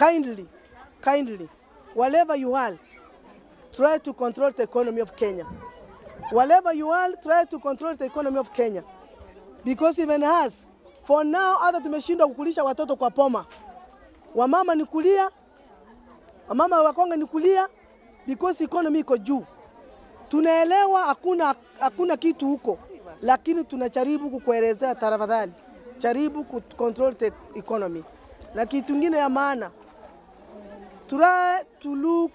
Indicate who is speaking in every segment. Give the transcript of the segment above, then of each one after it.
Speaker 1: Kindly, kindly, wherever you are, try to control the economy of Kenya. Wherever you are, try to control the economy of Kenya. Because even us, for now, hata tumeshindwa kukulisha watoto kwa boma. Wamama ni kulia, wamama wakonga ni kulia because economy iko juu. Tunaelewa hakuna kitu huko, lakini tunajaribu kukuelezea, tafadhali jaribu ku control the economy. Na kitu kingine ya maana, try to look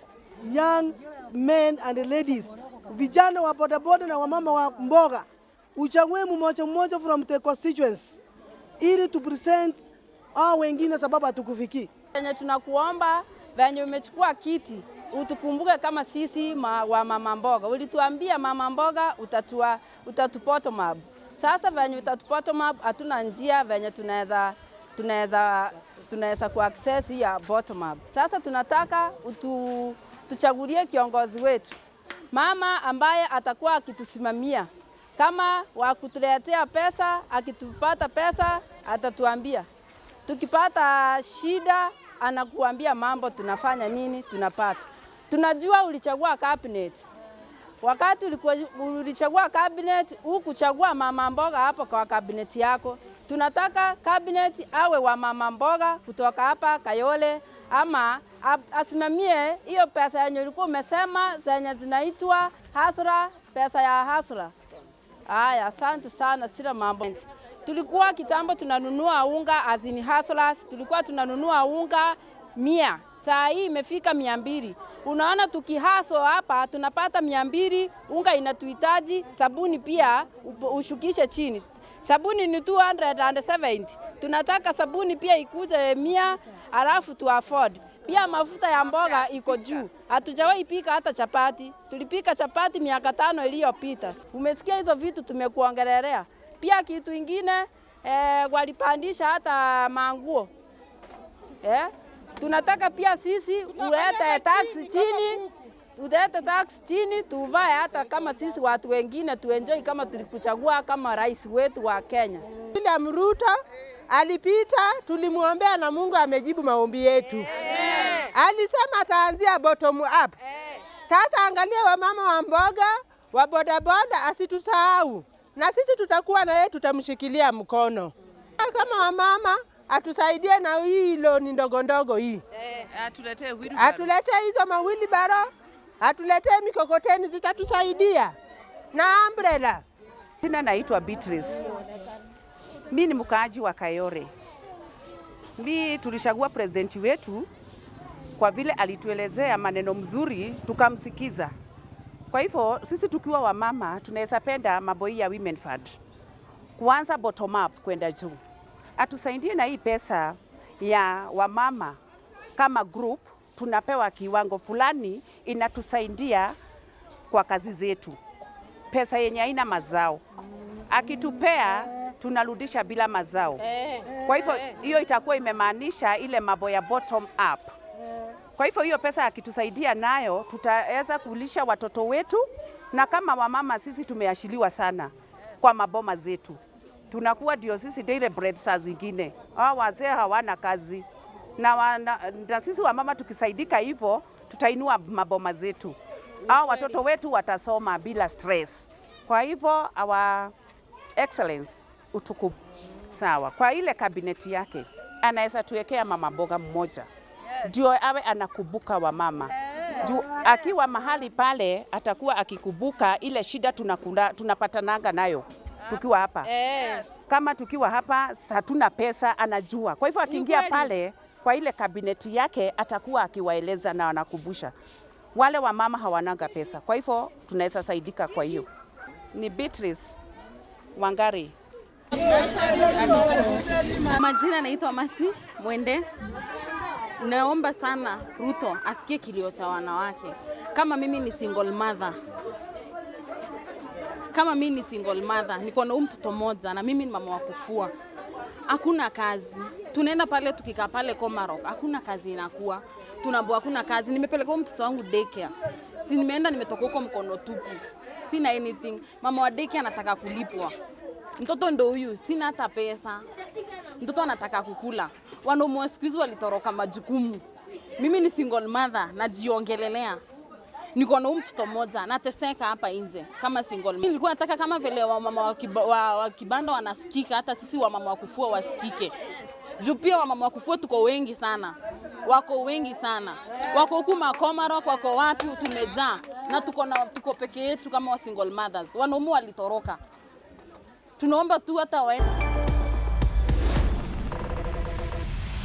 Speaker 1: young men and ladies, vijana wa bodaboda na wamama wa mboga, uchague mmoja mmoja from the constituents ili to present hao wengine, sababu hatukufikii.
Speaker 2: Venye tunakuomba venye umechukua kiti utukumbuke kama sisi wa mama mboga. Ulituambia mama mboga utatu bottom up. Sasa venye utatu bottom up, hatuna njia venye tunaweza ku access hii ya bottom up. Sasa tunataka tuchagulie kiongozi wetu mama ambaye atakuwa akitusimamia kama wa kutuletea pesa, akitupata pesa atatuambia, tukipata shida anakuambia mambo tunafanya nini, tunapata. Tunajua ulichagua cabinet. Wakati ulikuwa ulichagua cabinet, hukuchagua mama mboga hapo kwa cabinet yako. Tunataka cabinet awe wa mama mboga kutoka hapa Kayole, ama asimamie hiyo pesa yenye ulikuwa umesema zenye zinaitwa hustler, pesa ya hustler. Haya, asante sana, sina mambo. Tulikuwa kitambo tunanunua unga as in hustlers, tulikuwa tunanunua unga 100, saa hii imefika 200. Unaona, tukihustle hapa tunapata 200, unga inatuhitaji, sabuni pia ushukishe chini. Sabuni ni 270. Tunataka sabuni pia ikuje 100, alafu tu afford. Pia mafuta ya mboga iko juu. Hatujawahi pika hata chapati. Tulipika chapati miaka 5 iliyopita. Umesikia hizo vitu tumekuongelelea. Pia kitu ingine, walipandisha hata manguo. Tunataka pia sisi ulete tax chini, ulete tax chini tuvae hata kama sisi watu wengine tuenjoy kama tulikuchagua kama rais wetu wa Kenya.
Speaker 3: William Ruto alipita, tulimwombea na Mungu amejibu maombi yetu. Alisema ataanzia bottom up. Sasa angalia wamama wa mboga, wa bodaboda, asitusahau. Na sisi tutakuwa na yeye, tutamshikilia mkono. Kama wamama atusaidie na hii loan ndogo ndogo hii.
Speaker 4: Atuletee wheelbarrow.
Speaker 3: Atuletee hizo mawheelbarrow, atuletee mikokoteni zitatusaidia na umbrella.
Speaker 4: Jina naitwa Beatrice. Mi ni mkaaji wa Kayole. Mi tulichagua presidenti wetu kwa vile alituelezea maneno mzuri tukamsikiza. Kwa hivyo sisi tukiwa wamama tunaweza penda mambo hii ya Women Fund. Kuanza bottom up kwenda juu. Atusaidie na hii pesa ya wamama kama group, tunapewa kiwango fulani inatusaidia kwa kazi zetu. Pesa yenye haina mazao. Akitupea tunarudisha bila mazao. Kwa hivyo hiyo itakuwa imemaanisha ile mambo ya bottom up. Kwa hivyo hiyo pesa akitusaidia nayo tutaweza kulisha watoto wetu, na kama wamama sisi tumeashiliwa sana kwa maboma zetu. Tunakuwa ndio sisi daily bread saa zingine. Hao wazee hawana kazi. Na sisi wamama tukisaidika hivyo tutainua maboma zetu. Hao watoto wetu watasoma bila stress. Kwa hivyo our excellence utuku sawa. Kwa ile kabineti yake anaweza tuwekea mama mboga mmoja ndio awe anakumbuka wamama. Juu akiwa mahali pale atakuwa akikumbuka ile shida tunapatananga nayo tukiwa hapa. Kama tukiwa hapa hatuna pesa anajua. Kwa hivyo akiingia pale kwa ile kabineti yake atakuwa akiwaeleza na anakumbusha. Wale wamama hawananga pesa. Kwa hivyo tunaweza saidika kwa hiyo. Ni Beatrice Wangari.
Speaker 5: Majina naitwa Masi Mwende. Naomba sana Ruto asikie kilio cha wanawake. Kama mimi ni single mother. Kama mimi ni single mother, niko na huyu mtoto mmoja na mimi ni mama wa kufua. Hakuna kazi. Tunaenda pale tukikaa pale Komarok, hakuna kazi inakuwa. Tunaambiwa hakuna kazi. Nimepeleka huyu mtoto wangu daycare. Si nimeenda nimetoka huko mkono tupu. Sina anything. Mama wa daycare anataka kulipwa. Mtoto ndo huyu, sina hata pesa. Mtoto anataka kukula. Wanaume wa siku hizi walitoroka majukumu. Mimi ni single mother, najiongelelea. Niko na huyu mtoto mmoja, nateseka hapa nje kama single. Mimi nilikuwa nataka kama vile wamama wa kibanda wanasikika, hata sisi wamama wa kufua wasikike. Juu pia wamama wa kufua tuko wengi sana, wako wengi sana, wako huku Makomarok, wako wapi, tumejaa na tuko peke yetu kama wa single mothers. Wanaume walitoroka, tunaomba tu hata waende.